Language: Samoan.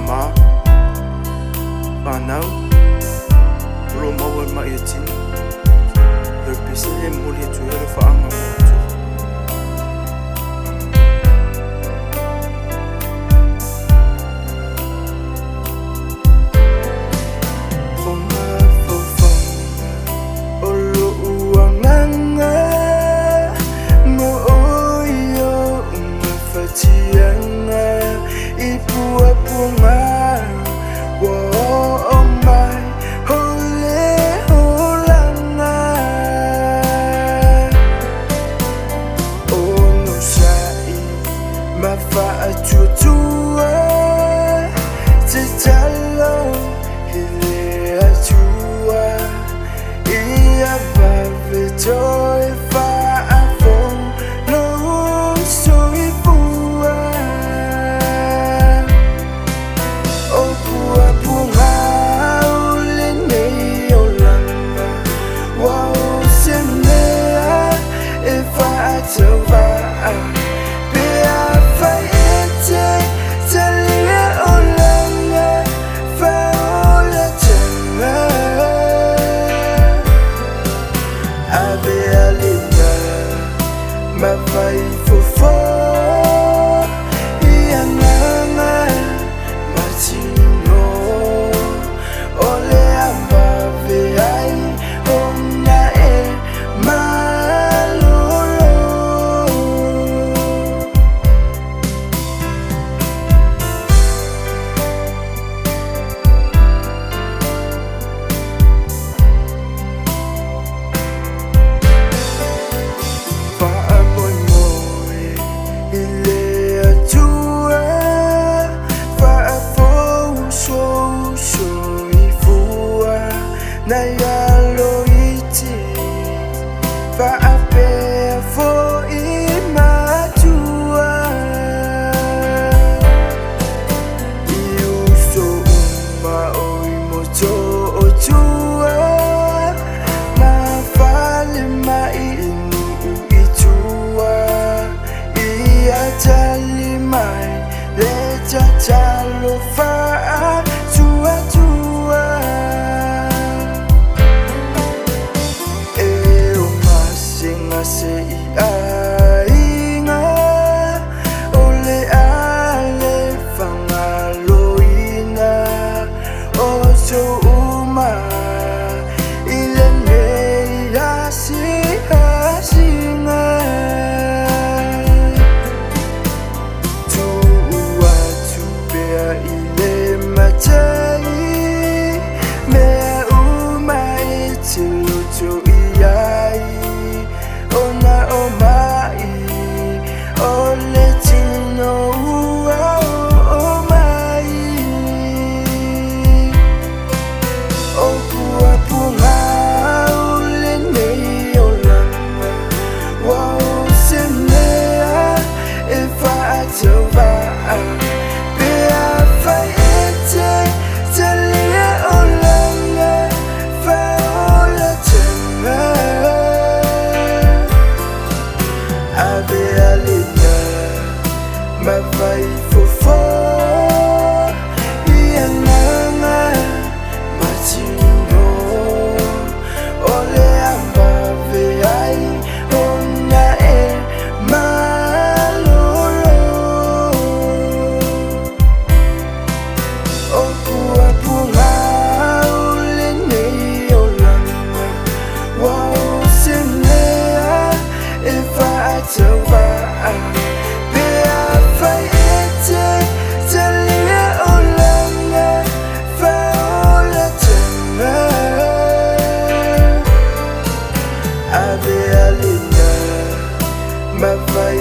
tamā, fanau, o lo o maua i maʻi o tino. O le pese lea e momoli atu ai alofaaga mo outou. O mafaufauga o lo'u agaga mo oe i o'u mafatiaga i puapuaga ua oo mai o le olaga. Onosai ma faatuatua, tatalo i le Atua, ia vave toe faafou lou soifua. O puapuaga o lenei olaga, ua o se mea e faatauvaa, pe afai e te talia olaga faaola taga. Avea lena ma vaifofo i agaga ma tino, o le a vave ai ona e malolo. Faamoemoe i le Atua, faafou sou soifua, nai alo iti faapea fo'i matua. I uso uma o i Motootua ma falemai i nuu i tua, ia tali mai le tatalo faatuatua. E o gasegase i aiga, o le a le faagaloina outou uma i lenei asiasiga. Tuu atu pea i le Matai mea uma e te loto i ai, ona o maʻi o le tino ua oo mai. O puapuaga o lenei olaga, ua o se mea e faatauvaa, pe afai e te talia olaga faaola taga. Avea lena ma vaifofo i agaga ma tino, o le a vave ai ona e malolo. O puapuaga o lenei olaga, ua o se mea e faatauvaa, pe afai e te talia olaga faaola taga. Avea lena ma vai